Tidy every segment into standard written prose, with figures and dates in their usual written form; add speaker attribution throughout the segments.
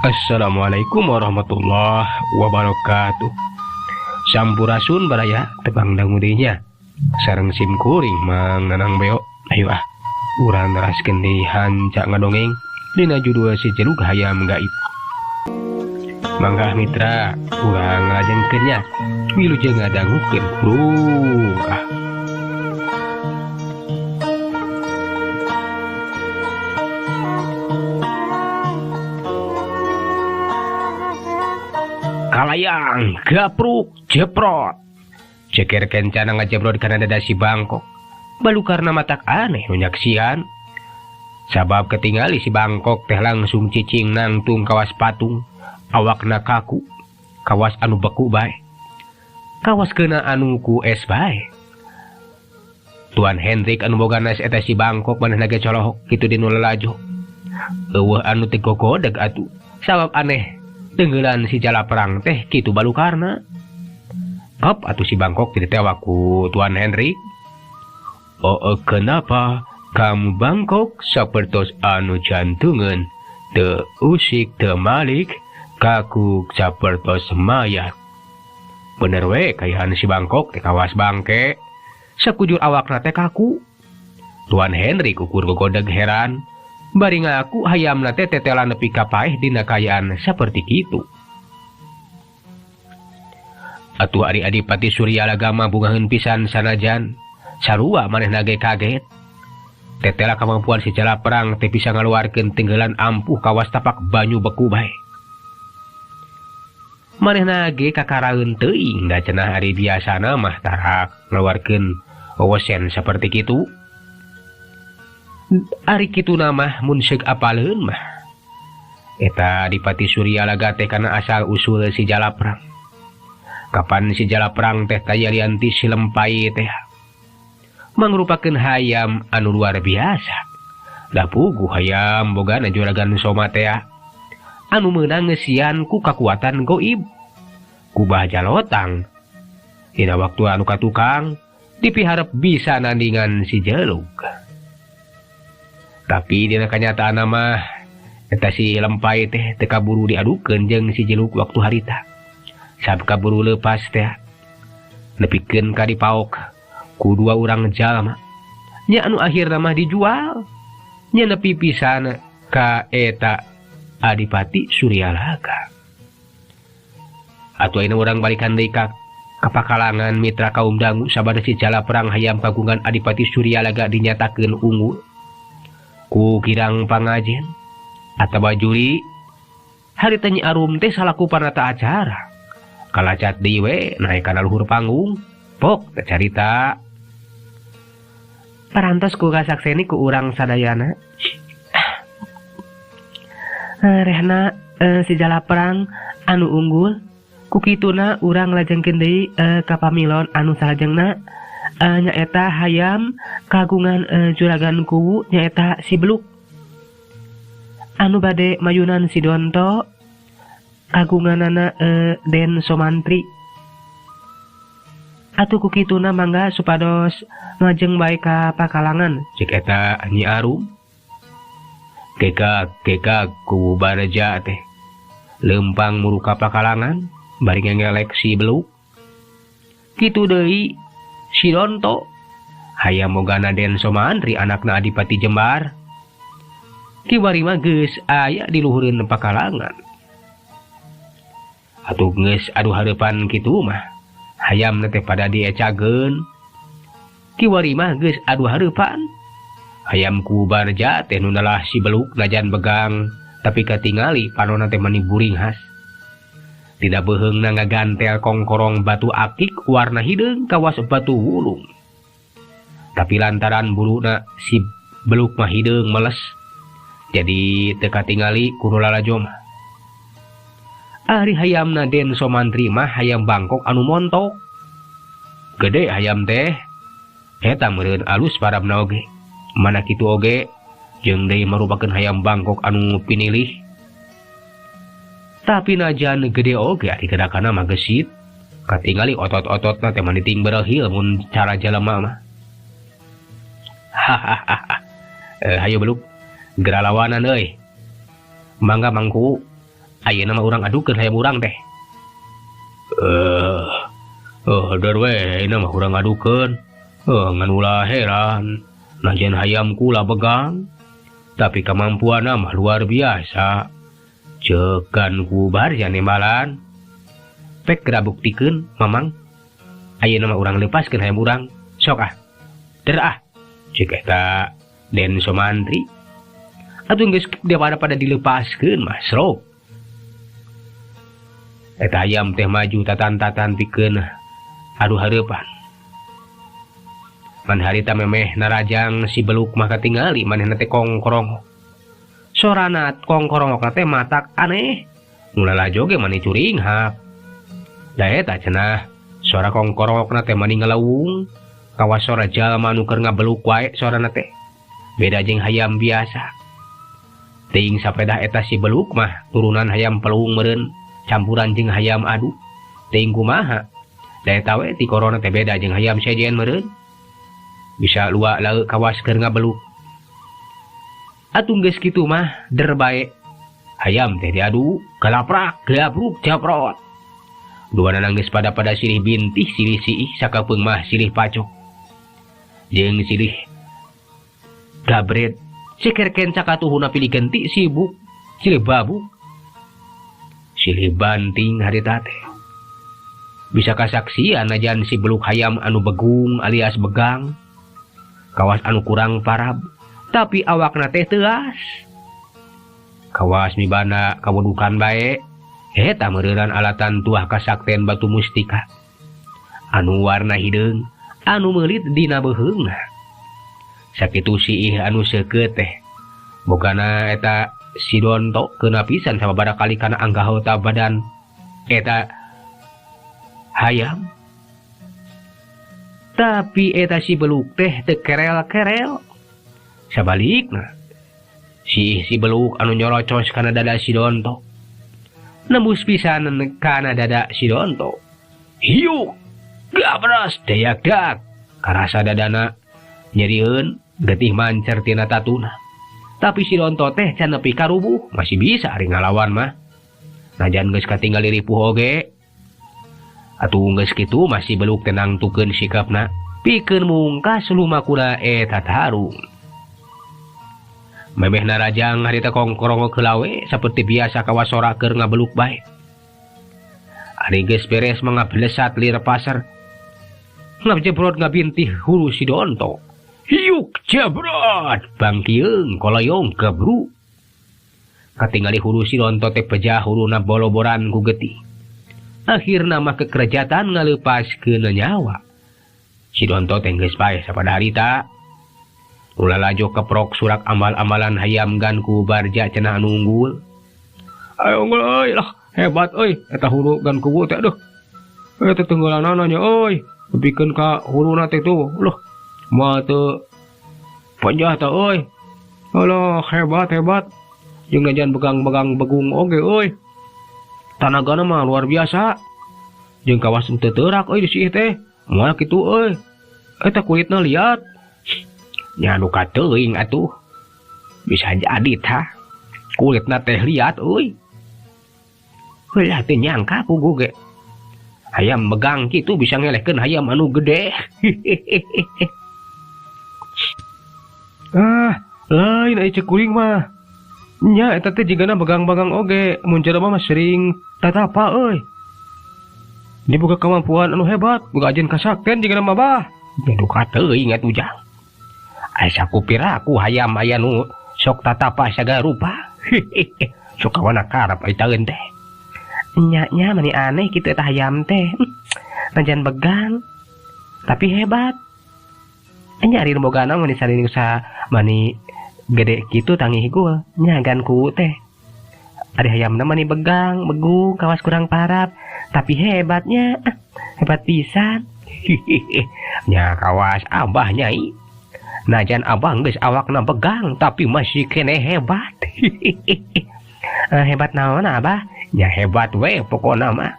Speaker 1: Assalamualaikum warahmatullahi wabarakatuh. Sampurasun baraya tebang dangu deui nya. Sareng sim kuring Mang Nanang Beo. Ayo ah, urang neraskeun deui hanca ngadongeng dina judul Si Jelug Hayam Gaib. Mangga mitra, urang ngalajengkeun nya. Wilujeng ngadangukeun bro ah. Kalayang, gapruk, jeprot. Ceker kencana ngajebrot kana dada si Bangkok. Balukarna matak aneh nu nyaksian. Sabab ketingali si Bangkok teh langsung cicing nangtung kawas patung. Awakna kaku, kawas anu beku bae. Kawas kena anu ku es bae. Tuan Hendrik anu boga nas eta si Bangkok manehna ge colohok kitu dinu lelajo. Eueuh anu teu gogodeg atuh. Sabab aneh tenggelan si jala perang teh kitu balukarna. Kop atuh si Bangkok tidak tewak ku Tuan Henry. Oh, kenapa kamu Bangkok sapertos anu jantungan teu usik teu malik kaku sapertos mayat. Bener we kayaan si Bangkok teh kawas bangke. Sakujur awakna teh kaku. Tuan Henry kukur gogodeg heran. Bari ngaku hayamna teh tetelan nepi ka paeh dina kayaan saperti kitu. Atuh ari Adipati Suryalagama bungaheun pisan sanajan sarua manehna ge kaget. Tetela kamampuan si jala perang teh bisa ngaluarkeun tenggelan ampuh kawas tapak banyu beku bae. Manehna ge kakaraeun teuing da cenah ari biasana mah tarak ngaluarkeun wewesen saperti kitu. Ari kitu mah mun seuk apaleun mah. Eta Adipati Suryalaga teh kana asal usul si jala perang. Kapan si jala perang teh tayalianti si lempai teh mangrupakeun hayam anu luar biasa. Da puguh hayam bogana juragan soma teh anu meunang ngeusian ku kakuatan goib. Ku baja lotang. Dina waktu anu katukang dipiharep bisa nandingan si jelug. Tapi dina kanyataan mah eta si lempai teh teu kaburu diadukeun jeung si jelug waktu harita. Sab kaburu leupas teh nepikeun ka dipaok ku dua urang jalma. Nya anu akhirna mah dijual. Nya nepi pisan ka eta Adipati Suryalaga. Atuh ayeuna urang balikan deui ka kapakalangan mitra kaum dangu sabada si jala perang hayam kagungan Adipati Suryalaga dinyatakeun unggul. Ku kirang pangajen atawa juri harita Nyi Arum teh salaku panata acara kalacat deui we naek kana luhur panggung pok teh carita parantos ku kasakseni ku urang sadayana. Rehna si jala perang anu unggul ku kituna urang lajengkeun deui ka pamilon anu salajengna nyaeta hayam kagungan juragan kuwu nyaeta si Beluk anu bade mayunan si Donto kagunganana Den Somantri. Atuh ku kituna mangga supados majeng bae ka pakalangan cek eta Nyi Arum. Kekak kekak kuwu barja teh lempang muruka pakalangan bari ngelek si Beluk. Kitu deui si Donto hayam bogana Den Somantri anakna Adipati Jembar kiwari mah geus aya di luhureun pakalangan. Atuh geus adu hareupan kitu mah hayamna teh pada diecageun. Kiwari mah geus adu hareupan hayam ku barja teh nu nalah si Beluk najan begang tapi katingali panonna teh mani buringhas. Dina beuheungna ngagantel kongkorong batu akik warna hideung kawas batu wulung. Tapi lantaran buluna si Beluk mah hideung meles jadi teu katingali ku nu lalajo mah. Ari hayamna Den Somantri mah hayam Bangkok anu montok. Gede hayam teh eta meureun alus parabna oge. Mana kitu oge jeung deui marupakeun hayam Bangkok anu pinilih. Tapi najan gede oge ari gerakana mah gesit. Katingali otot-ototna teh maniting berehil mun cara jelema mah. Hahaha. Hayo Beluk, geralawanan euy. Mangga mangku. Ayeuna mah urang adukeun hayam urang teh. Der we ayeuna mah urang adukeun. Ngan ulah heran najan hayam kula begang tapi kemampuanna mah luar biasa. Ceuk Gan Ku Barja nembalan. Pek geura buktikeun mamang. Ayeuna mah urang lepaskeun hayam urang. Sok ah. Der ah. Ceuk eta Den Somantri. Atuh geus pada dilepaskeun mah srok. Eta hayam teh maju tatan-tatan pikeun adu hareupan. Man harita memeh narajang si beluk mah katingali manehna teh kongkorongok. Sorana kongkorongok teh matak aneh. Mulala joge mani curinghak. Da eta cenah suara kongkorongokna teh mani ngalawung. Kawas sora jalma nu keur ngabeluk wae sorana teh. Beda jeung hayam biasa. Teuing sapedah eta si beluk mah turunan hayam pelung meureun campuran jeung hayam adu. Teuing kumaha? Da eta we ti korona teh beda jeung hayam sejen meureun. Bisa luak lauk kawas keur ngabeluk. Atuh geus kitu mah der bae. Hayam teh diadu, galaprak, galabruk, japrot. Duanana geus pada-pada silih bintih, silih siih, sakapeung mah silih pacok. Jeung silih gabret. Ceker kenca katuhuna pilih genti sibuk, silih babuk. Silih banting harita teh. Bisa kasaksian najan si beluk hayam anu begung alias begang. Kawas anu kurang parab, tapi awakna teh teuas. Kawas mibana kawedukan bae, eta meureunan alatan tuah kasakten batu mustika. Anu warna hideung, anu meulit dina beuheungna. Sakitu siih anu seukeut teh. Bogana eta si Donto keuna pisan sababaraha kali kana anggahota badan eta hayam. Tapi eta si beluk teh teu kerel-kerel. Sabalikna si beluk anu nyorocos kana dada si Donto. Nembus pisan kana dada si Donto. Hiuk, gabras dayak-dak. Karasa dadana nyerieun, getih mancer tina tatuna. Tapi si Donto teh can nepi ka rubuh, masih bisa ari ngalawan mah. Najan geus katinggali ripuh oge. Atuh geus kitu masih beluk tenang tukeun sikapna, pikeun mungkas lumakuna eta tarung. Memeh narajang harita kongkorongok heula we saperti biasa kawas sora keur ngabeluk bae. Ari geus beres mangabelesat lir pasar. Ngajebrot ngabintih hulu si Donto. Hiuk jebrot bangkieung koloyong gebru. Katingali hulu si Donto teh pejah huluna boloboran ku getih. Akhirna mah kekerjatan ngalepaskeun nyawa. Si Donto teh geus paeh sapada harita. Ulah lajo keprok surak amal-amalan hayam Gan Ku Barja cenah anu unggul. Ayo unggul euy lah, hebat euy eta hulu Gan Kuwu teh aduh. Eta tenggelanana nya euy, nepikeun ka huluna teh tuh. Loh, mah teu panjah teh euy. Alah hebat hebat. Jeung najan begang-begang begung oge euy. Tanagana mah luar biasa. Jeung kawas teu teurak euy di siih teh. Moal kitu euy. Eta kulitna liat. Nya nu kateuing atuh. Bisa jadi tah. Kulitna teh liat euy. Heulah teu nyangka ku ge. Hayam begang kitu bisa ngelehkeun hayam anu gede. Ah, lain ai ceuk kuring mah. Nya eta teh jigana begang-begang oge, mun jelema mah sering tatapa euy. Dibuka kemampuan anu hebat, boga ajeun kasakten jigana mah bah. Nya nu kateuing atuh jang. Asa kupiraku hayam aya nu sok tatapa sagala rupa. Sok kawana karep ai taeun teh. Nya-nya mani aneh kitu eta hayam teh. Najan begang tapi hebat. Nya ari nu bogana mani saling usaha mani gede kitu tangih gul. Nya Gan Ku teh. Ari hayamna mani begang, begung, kawas kurang parab, tapi hebatnya, hebat pisan. Nya kawas abah nyai. Najan abah geus awakna begang tapi masih keneh hebat. Hebat naon abah? Nya hebat we pokona mah.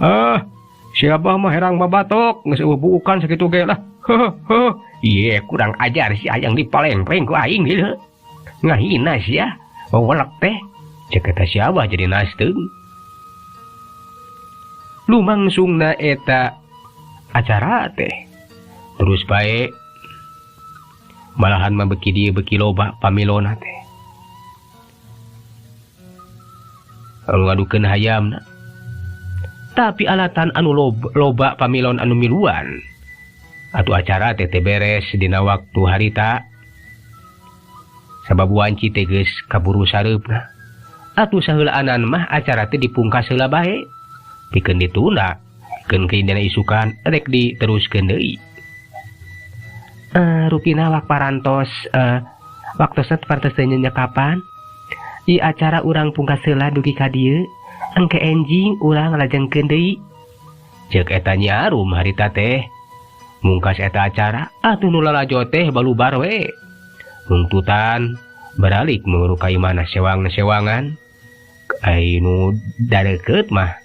Speaker 1: Ah, si abah mah herang babatok, geus eueuh buukan sakitu ge lah. Heuh. Ieu kurang ajar si ayang dipaleng-paleng ku aing ieu. Ngahina sia, wewelek teh. Cek eta si Abah jadi nasteung. Lumangsungna eta acara teh terus bae malahan mah beuki dieu beuki loba pamilona teh. Anu ngadukeun hayamna. Tapi alatan anu loba pamilon anu miluan. Atuh acara teh teu beres dina waktu harita. Sabab wanci teh geus kaburu sareupna. Atuh saheulaanan mah acara teh dipungkas heula bae. Pikeun ditunda, pikeun keindana isukan rek diteruskeun deui. Rupina wak parantos waktosna parantos teu nyekapan. Ieu acara urang pungkas heula dugi ka dieu, engke enjing urang lajengkeun deui. Ceuk eta Nyi Arum harita teh. Mungkas eta acara atuh nu lalajo teh balubar we. Nungtutan baralik muru ka imahna sewang-sewangan. Ai nu dareukeut mah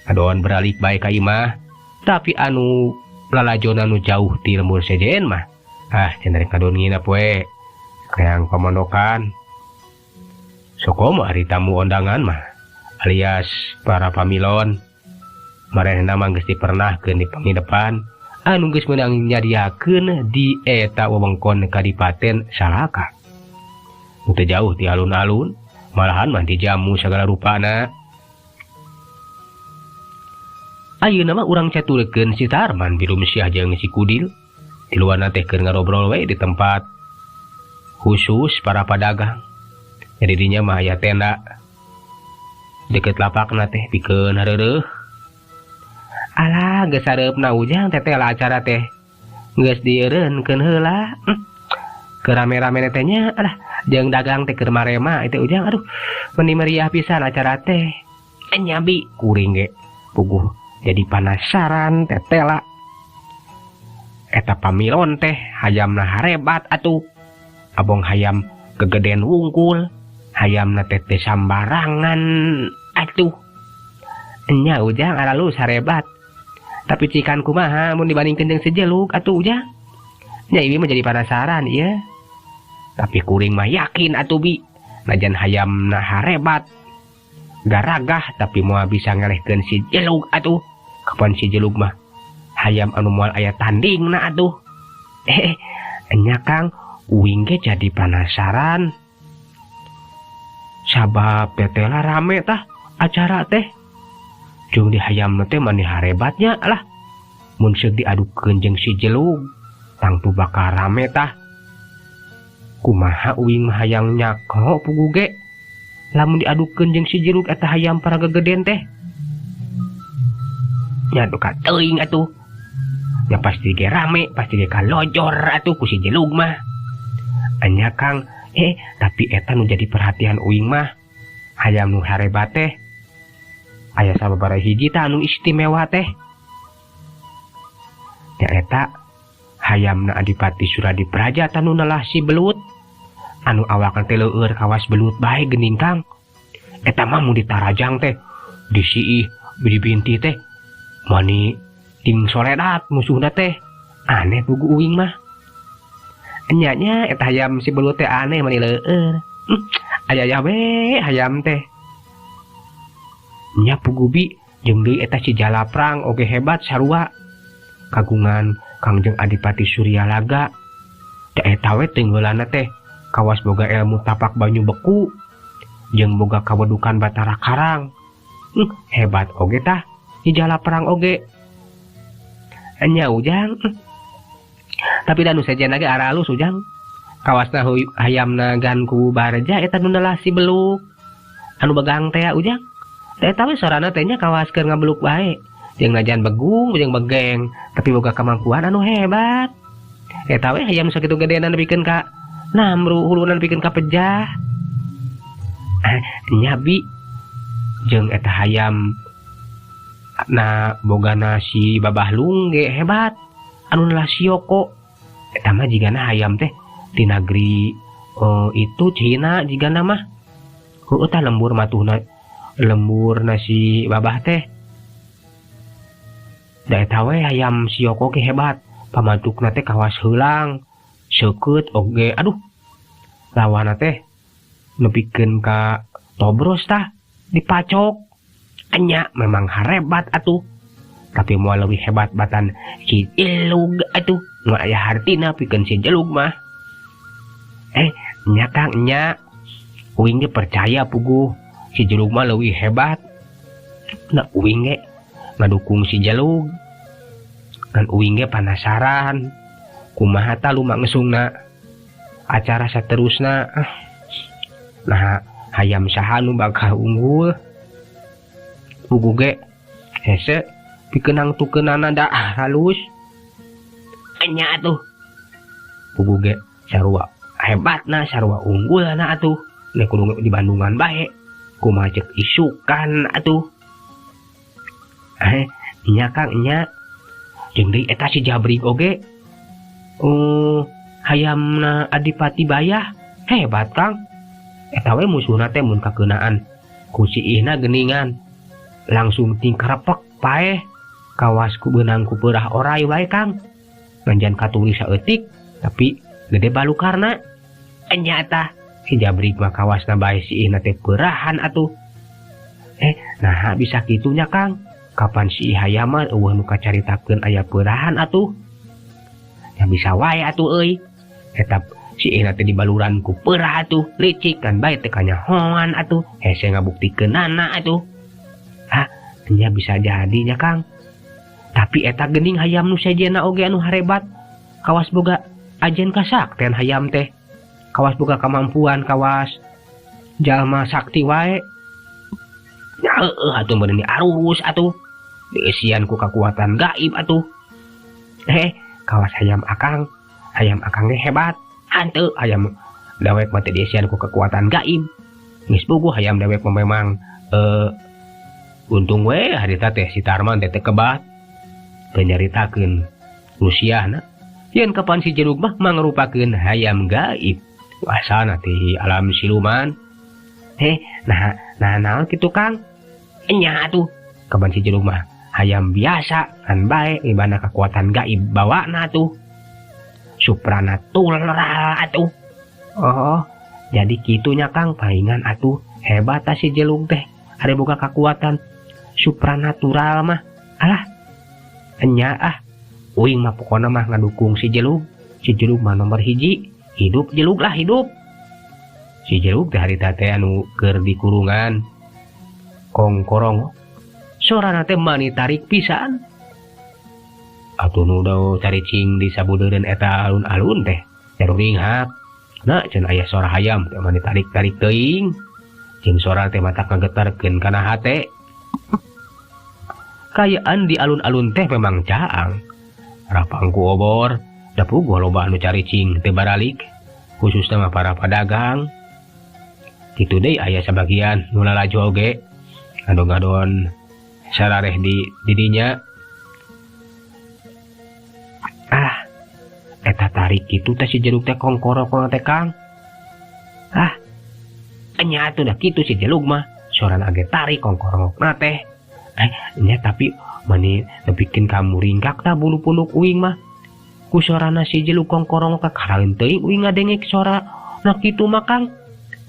Speaker 1: adoan beralik bae ka imah, tapi anu lalajona nu jauh ti lembur sejen mah ah cenah rek kadon nginep we hayang pamondokan. Sokomo ari tamu ondangan mah alias para pamilon marehna mah geus dipernahkeun di panginepan anu geus meunang nyadiakeun di eta wewengkon Kadipaten Salaka. Nu teu jauh ti alun-alun, malahan mah dijamu sagala rupana. Ayeuna mah urang caturkeun si Tarman Birumsyah jeung si Kudil. Tiluanna teh keur ngarobrol we di tempat khusus para pedagang. Jadi dinya mah aya tenda deket lapakna teh pikeun hareureuh. Alah geus sareupna ujang teh lah acara teh geus dieureunkeun heula. Keur rame-rame teh nya alah jeung dagang teh keur marema itu ujang aduh meni meriah pisan acara teh. Nyabi kuring ge puguh jadi penasaran tetela. Eta pamilon teh hayamna harebat atuh. Abong hayam gegeden wungkul, hayamna teh teh sambarangan atuh. Nya ujang aralus harebat. Tapi cikan kumaha mun dibandingkeun jeung sejeluk atuh ujang. Nya ieu mah jadi penasaran ieu. Tapi kuring mah yakin atuh bi, najan hayamna harebat garagah tapi moal bisa ngelehkeun si jeluk atuh. Kapan si jeluk mah hayam anu moal aya tandingna atuh. Nya Kang, uing ge jadi penasaran. Sabab tetela rame tah acara teh. Jeung di hayamna teh mani harebatnya lah. Mun seuk diadukeun jeung si jeluk, tangtu bakal rame tah. Kumaha uing mah hayang nyako pugu ge. Lamun diadukeun jeung si jeluk eta hayam para gegeden teh. Nya duka teuing atuh. Ya pasti ge rame, pasti ge kalojor atuh ku si jelug mah. Anya Kang, tapi eta nu jadi perhatian uing mah. Hayam nu harebat teh. Aya sababaraha hiji tah anu istimewa teh. Nya eta hayamna Adipati Suradipraja tah nu nelah si belut. Anu awakna teh leueur kawas belut bae geuning Kang. Eta mah mun ditarajang teh disiih dibinti teh mani ting soledat musuhna teh. Aneh pugu uing mah. Nya eta hayam si belut teh aneh mani leueur. Aya we hayam teh. Nya pugu bi jeung deui eta si Jalaprang oge hebat sarua. Kagungan Kangjeng Adipati Suryalaga. Da eta we teunggeulana teh kawas boga ilmu tapak banyu beku jeung boga kawedukan Batara Karang. Hebat oge tah si Jalaprang oge. Nya ujang. Tapi da nu sejen lagi aralus ujang. Kawasna hayamna gan ku Barja eta nu nelah si beluk. Anu begang teh ujang. Eta we sorana teh nya kawas keur ngabeluk bae. Jeung najan begung jeung begeng, tapi boga kemampuan anu hebat. Eta we hayam sakitu gedena nepikeun ka namru hulunan pikeun ka pejah. Nyabi jeung eta hayam na bogana si Babah Lungge hebat anu nelah Sioko. Eta mah jigana hayam teh di negeri itu Cina jigana mah. Heueuh tah lembur matuhna lembur nasi Babah teh. Da eta we hayam Sioko ge hebat, pamadukna teh kawas heulang, seukeut oge aduh. Lawanna teh nepikeun ka Tobros tah dipacok. Enya memang harebat atuh. Tapi moal leuwih hebat batan si Jelug atuh. Moal aya hartina pikeun si Jelug mah. Nya Kang nya. Uing ge percaya puguh si Jelug mah leuwih hebat. Nah uing ge ngadukung si Jelug. Kan uing ge panasaran kumaha ta lumangsungna acara saterusna. Nah hayam saha nu bakal unggul. Puguh ge hese pikenang tukeunana da halus. Enya atuh. Puguh ge sarua hebatna sarua unggulna atuh. Nek kudu di Bandungan bae kumaha ceuk isukan atuh. Nya Kang nya. Jeung deui eta si Jabrik oge. Hayamna Adipati Bayah hebat Kang. Eta we musuhna teh mun kakeunaan ku si Ihna geuningan langsung tingkrepek paeh kawas ku beunang ku peurah orai wae Kang. Nganjan katuli saeutik tapi gede balukarna. Enya tah si Jabrik mah kawasna bae si Ihna teh peurahan atuh. Nah bisa kitunya Kang. Kapan si hayam mah eueuh nu kacaritakeun aya peurahan atuh. Ya bisa wae atuh euy. Eta si Ihna teh dibaluran ku peurah atuh, licik kan bae teh kanyahoan atuh, hese ngabuktikeunana atuh. Hah, nya bisa jadinya Kang. Tapi eta geuning hayam nu sejenna oge anu harebat. Kawas boga ajen kasakten hayam teh. Kawas boga kamampuan kawas jalma sakti wae. Ya heueuh atuh meureun diarurus atuh. Dieusian ku kakuatan gaib atuh. Kawas hayam akang. Hayam akang ge hebat. Hanteu hayam dewek mah teh dieusian ku kekuatan gaib. Geus puguh hayam dewek mah memang untung we harita teh si Tarman teh teu kebat. Teu nyaritakeun rusiahna. Yen kapan si Jelug mah mangrupakeun hayam gaib. Wasana teh alam siluman. Nah nah naon kitu Kang? Enya atuh. Kapan si Jelug mah hayam biasa kan bae ibana kekuatan gaib bawana tuh. Supranatural atuh. Oh, jadi kitunya Kang, palingan atuh hebat si Jelug teh. Ada boga kekuatan supranatural mah. Alah. Enya ah. Uing mah pokona mah ngadukung si Jelug. Si Jelug mah nomor hiji. Hidup Jelug lah hidup. Si Jelug teh harita teh anu keur di kurungan. Kongkorong. Sorana teh mani tarik pisan. Atuh nu dau caricing di sabudeureun eta alun-alun teh jaruringhak. Nah cenah aya sora hayam teh mani tarik-tarik teuing. Jeung sora teh matak ngagetarkeun kana hate. Kayaan di alun-alun teh memang caang. Rapang ku obor, da puguh loba anu caricing teu baralik, khususna mah para pedagang. Kitu deui aya sabagian nu lalajo oge ngadon-ngadon sarareh di didinya. Ah, eta tarik kitu teh si Jelug teh kongkorok teh Kang. Ah, enya atuh dah kitu si Jelug mah, sorana ge tarik kongkorokna teh. Nya tapi mani nepikeun ka muringkak tah bulu punduk uing mah. Ku sorana si Jelug kongkorong ka karaeun teuing uing ngadengek sora na kitu mah Kang.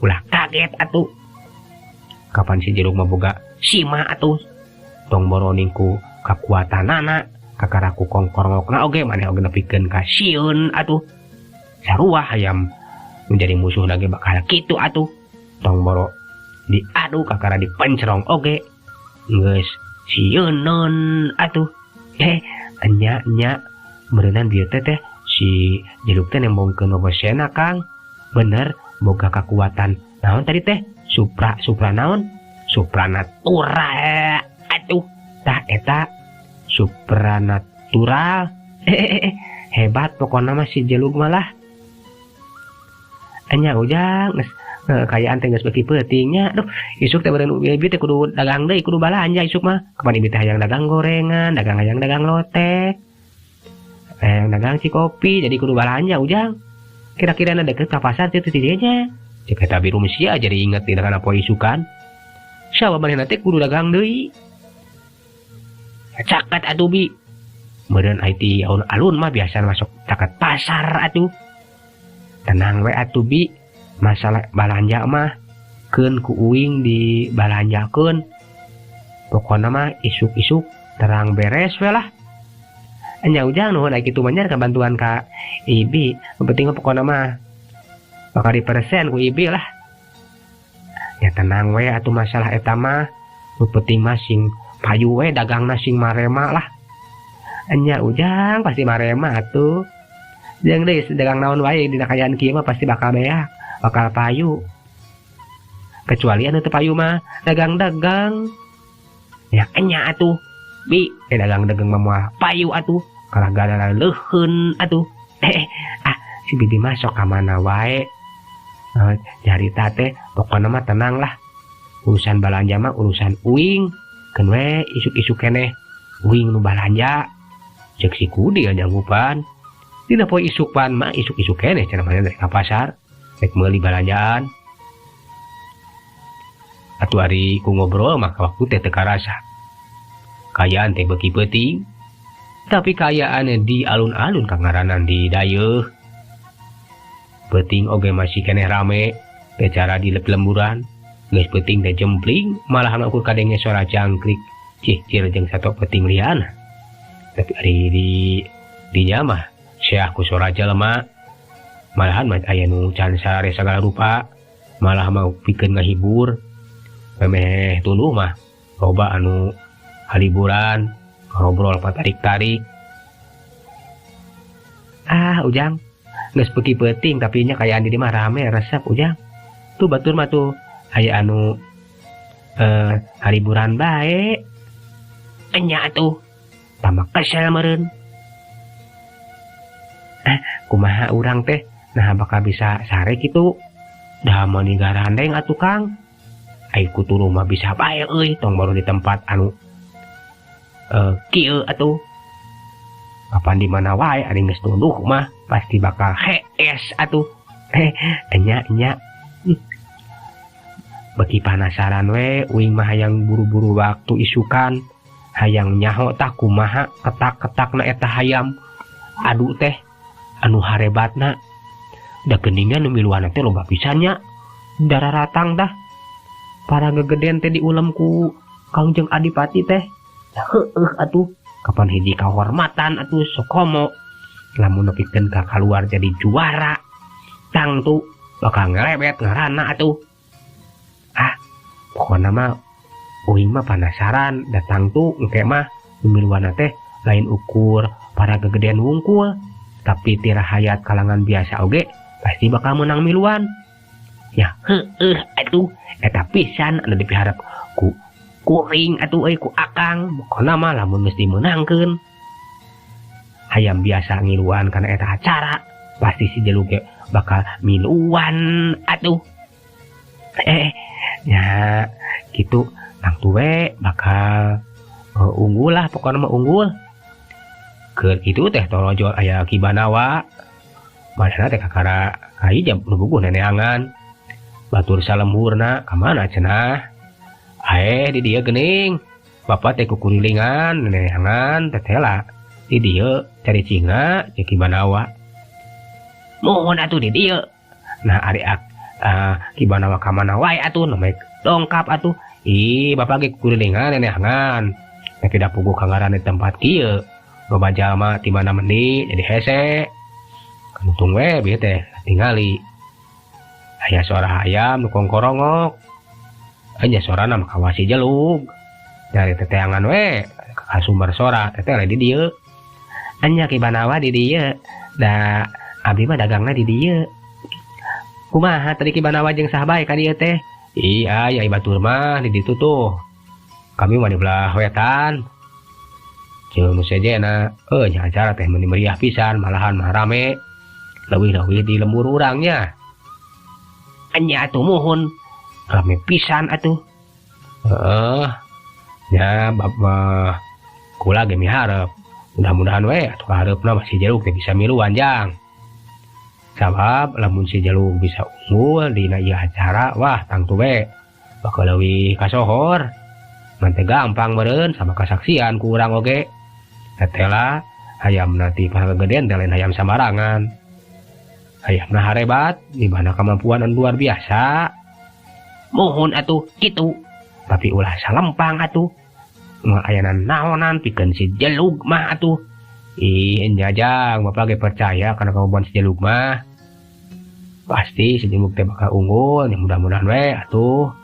Speaker 1: Ulah kaget atuh. Kapan si Jelug mah boga sima atuh. Tong boroning ku kakuatanana kakaraku kongkorongokna oge maneh oge nepikeun ka sieun atuh. Sarua hayam menjadi musuh lagi bakal kitu atuh. Tong boro diadu kakara dipencerong oge. Geus sieuneun atuh. Enya nya meureunnan bieu teh teh si Jelug teh nembongkeun wewesena Kang. Bener boga kakuatan naon tadi teh? Supra naon? Supranatural atuh. Tah eta supranatural. Hebat pokona mah si Jelug malah. Enya ujang geus kayaan teh geus beuki peutingnya. Duh, isuk teh beureun ieu teh kudu dagang deui, kudu balanja isuk mah. Kapan ieu teh hayang dagang gorengan, dagang hayang dagang lotek. Hayang dagang cikopi, jadi kudu balanja ujang. Kira-kira na deket ka pasar teh teh dinya. Cek eta biru sia jadi inget dina kana poe isukan. Sawa manehna teh kudu dagang deui. Caket atuh bi. Meureun IT alun-alun mah biasa masuk caket pasar atuh. Tenang we atuh bi. Masalah balanja mah Keun ku uing dibalanjakeun. Pokona mah isuk-isuk terang beres we lah. Nya Ujang nuhun aya kitu mah nya kabantuan ka Ibi. Nu penting mah pokona mah bakal dipersen ku Ibi lah. Ya tenang we atuh masalah eta mah. Nu penting mah sing payu we dagangna sing marema lah. Nya Ujang pasti marema atuh. Jeung deui dagang naon wae dina kaayaan kieu mah pasti bakal beak, bakal payu. Kecuali anu teu payu mah dagang-dagang. Ya enya atuh. Bi, dagang-dagang mah moal payu atuh. Kalah gara leuheun atuh. Si Bibi mah sok ka mana wae. Carita teh pokona mah tenang lah. Urusan balanja mah urusan uing. Keun we isuk-isuk keneh uing nu balanja. Cek si Kudi nyanggupan. Dina poe isuk pan mah isuk-isuk keneh cenah mah rek ka pasar rek meuli balanjaan. Atuh ari ku ngobrol mah ka waktu teh teu karasa. Kaayaan teh beuki peuting. Tapi kaayaan di alun-alun kangaranan di dayeuh. Peuting oge masih keneh rame, cara di lemburan. Geus peuting teh jempling, malahan ukur kadenge suara jangkrik, cicir jeung sato peuting liana. Tapi ari di dinya mah seah ku suara jelema. Malahan mah aya nu can sare sagala rupa, malah mau pikeun ngahibur. Memeh tunduh mah loba anu haliburan, ngobrol patarik-tarik. Ah, Ujang, geus beuki peuting tapi nya kaayaan di dieu mah rame resep Ujang. Tuh batur mah tuh aya anu haliburan bae. Enya atuh tambah kesel meureun. Kumaha urang teh nah bakal bisa sare kitu. Dah meuni garandeng atuh Kang. Ai kutu mah bisa bae euy tong baru di tempat anu kieu atuh. Kapan di mana wae ari geus tunduh mah pasti bakal hees atuh. Enya nya. Beki panasaran we uing mah hayang buru-buru waktu isukan. Hayang nyaho tah kumaha ketak-ketakna eta hayam. Adu teh anu harebatna. Da geuningan nu miluanna teh loba pisan nya. Dararatang tah. Para gegeden teh diulem ku Kangjeng Adipati teh. Heueuh atuh. Kapan hiji kahormatan atuh sokomo. Lamun nepikeun ka kaluar jadi juara. Tangtu bakal ngelebet ngaranna atuh. Ah, pokona mah uing mah panasaran datang tuh engke mah miluanna teh lain ukur para gegedean wungkul, tapi tira hayat kalangan biasa oge pasti bakal menang miluan. Ya heueuh atuh eta pisan anu dipiharep ku kuring atuh euy ku akang. Pokona mah lamun geus dimeunangkeun hayam biasa ngiluan kana eta acara pasti si jelu ge bakal miluan atuh. Ya gitu tangtu we bakal unggul lah pokona mah unggul. Keur kitu teh torojol aya Ki Banawa. Manehna teh kakara kahiji nu bubuh neneangan. Batur salemburna ka mana cenah? Ae di dieu geuning. Bapak teh kukurilingan neneangan tetela. Di dieu cari cinga jeung Ki Banawa. Mohon atuh di dieu. Nah ari Ki Banawa ka mana wae atuh nu dongkap atuh. Ih bapak ge kukurilingan neneangan. Tapi da puguh ka ngaran di tempat kieu. Loba jalma ti mana mendi jadi hese. Untung we bieu teh tingali. Aya suara hayam nu kongkorongok. Aya sorana mah kawasi jelug. Dari teteangan we ka sumber sora teh di dieu. Anya Ki Banawa di dieu. Da abdi mah dagangna di dieu. Kumaha tadi Ki Banawa jeung saha bae ka dieu teh? Ih aya batur mah di ditu tuh. Kami mah di belah wetan. Jeung nu sejena, nya acara teh meuni meriah pisan, malahan mah rame. Leuwih-leuwih di lembur urangnya. Anya atuh muhun rame pisan atuh. Heeh. Nya bab kula ge miharep. Mudah-mudahan we atuh kahareupna mah si Jeluk teh bisa miluan jang. Sabab lamun si Jeluk bisa unggul dina ieu acara, wah tangtu we bakal leuwih kasohor. Manteh gampang meureun sama kasaksian ku urang oge. Tetela hayamna ti pagagedean teh lain hayam sambarangan. Hayamna harebat di mana kemampuan anu luar biasa. Mohon atuh kitu. Tapi ulah salempang atuh. Moal aya naonan pikeun si Jelug mah atuh. Ih nya jang, bapak ge percaya kana kemampuan si Jelug mah. Pasti si Jelug teh bakal unggul, nya mudah-mudahan we atuh.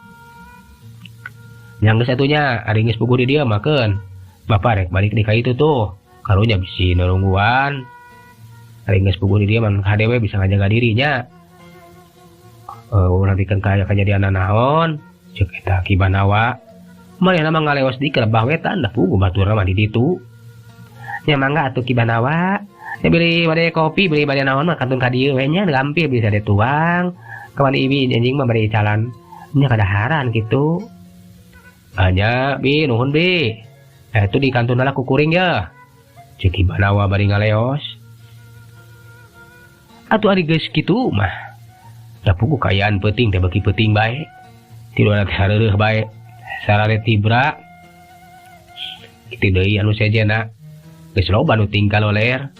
Speaker 1: Nya geus atuh nya, ari geus puguh di dieu mah keun. Bapak rek balik di ka itu tuh. Karunya bisi nurungguan. Ari geus puguh di dieu mah kade we bisa ngajaga dirinya. Ulah pikeun kaya kajadian naon, ceuk eta Ki Banawa. Manehna mah ngaleos di kelebah wetan da puguh baturna mah di ditu. Nya mangga atuh Ki Banawa. Nya beli bade kopi, beli bade naon mah kantun ka dieu we nya gampil bisa dituang. Kawan ibi anjing mah bari calan nya kadaharan kitu. Anya bi nuhun bi. Itu di kantun lah kukuring ya. Ceuk Ki Banawa bari ngaleos. Atuh ari geus kitu mah. Da puguh kaayaan peuting teh beuki peuting bae. Tidurna teh sareureun bae. Sarare tibra. Kitu deui anu sejenna. Geus loba nu tinggal loler.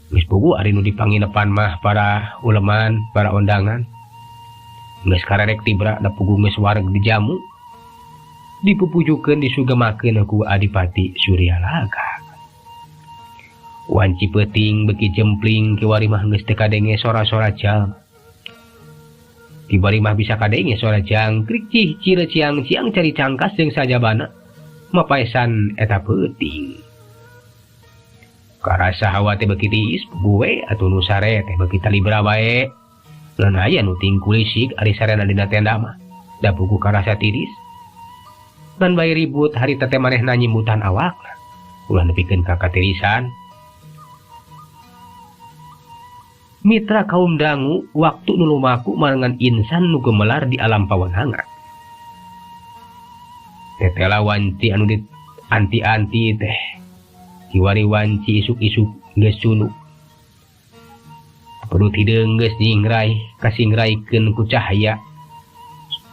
Speaker 1: Geus puguh ari nu dipanginepan mah para uleman, para ondangan. Geus kararek tibra da puguh geus wareg dijamu. Dipupujukeun disugemakeun ku Adipati Suryalaga. Wanci peuting beuki jempling kiwari mah geus teu kadenge sora-sora jalma. Kiwari mah bisa kadenge sora jangkrik cih cire ciang ciang cari cangkas jeung sajabana mapaesan eta peuting. Karasa hawa teh beuki tiis gue atuh nu sare teh beuki talibra bae. Ngan aya nu tingkulisik ari sarena dina tenda mah da puguh karasa tiris. Ngan bae ribut harita teh manehna nyimutan awakna. Ulah nepikeun ka katirisan. Mitra kaum dangu waktu nu lumaku marengan insan nu gemelar di alam pawenangan. Tetela wanci anu di anti-anti teh. Kiwari wanci isuk-isuk geus cunuk. Perut hideung geus nyingrai kasingraikeun ku cahaya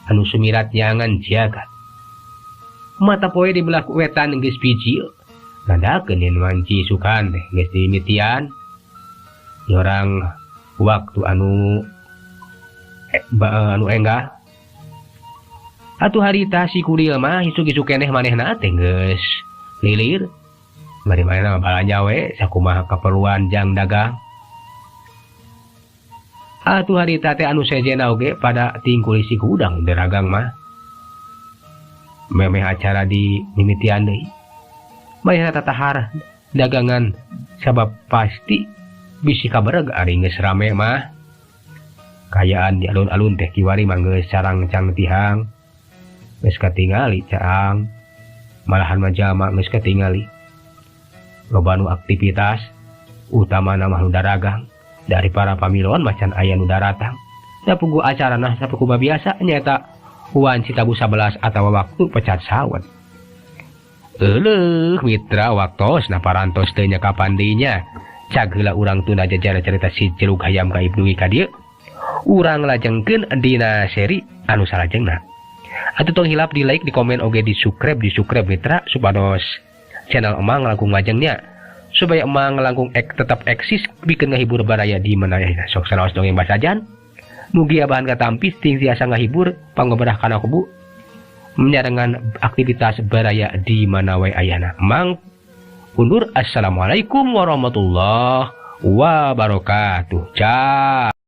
Speaker 1: anu sumirat nyangan jagat. Mata poe di belah wetan geus bijil. Nandakeun yen wanci isukan teh geus dimitian. Nyorang waktu anu anu enggah. Atuh harita si Kuril mah isuk-isuk keneh manehna teh geus lilir. Bari manehna mah balanja we sakumaha kaperluan jang dagang. Atuh harita teh anu sejenna oge pada tingkuli si hudang deragang mah. Memeh acara di mimitian deui. Manehna tatahar dagangan sabab pasti bisi kabareg ari geus rame mah. Kayaan di alun-alun teh kiwari mah geus carangcang tihang. Geus katingali caang. Malahan mah jalma geus katingali. Loba nu aktivitas utamana mah nu daragang. Dari para pamiluan macan aya nu daratang. Da puguh acarana sakumaha biasa nyaeta wanci tabuh 11 atawa waktu pecat sawet. Euleuh mitra waktosna parantos teu nya kapan deui nya. Cag heula urang tunda jajar carita si Jelug hayam gaib dugi ka dieu. Urang lajengkeun dina seri anu salajengna. Atuh tong hilap di like, di komen oge di subscribe mitra supados channel Emang langkung majengnya. Supaya Emang langkung tetap eksis bikin ngahibur baraya di manayana. Sok sanaos dongeng basajan. Mugia bahan katampis ting tiasa ngahibur panggoberah kana kubu menyarengan aktivitas baraya di mana wae ayana. Emang undur. Assalamualaikum warahmatullahi wabarakatuh. Ciao.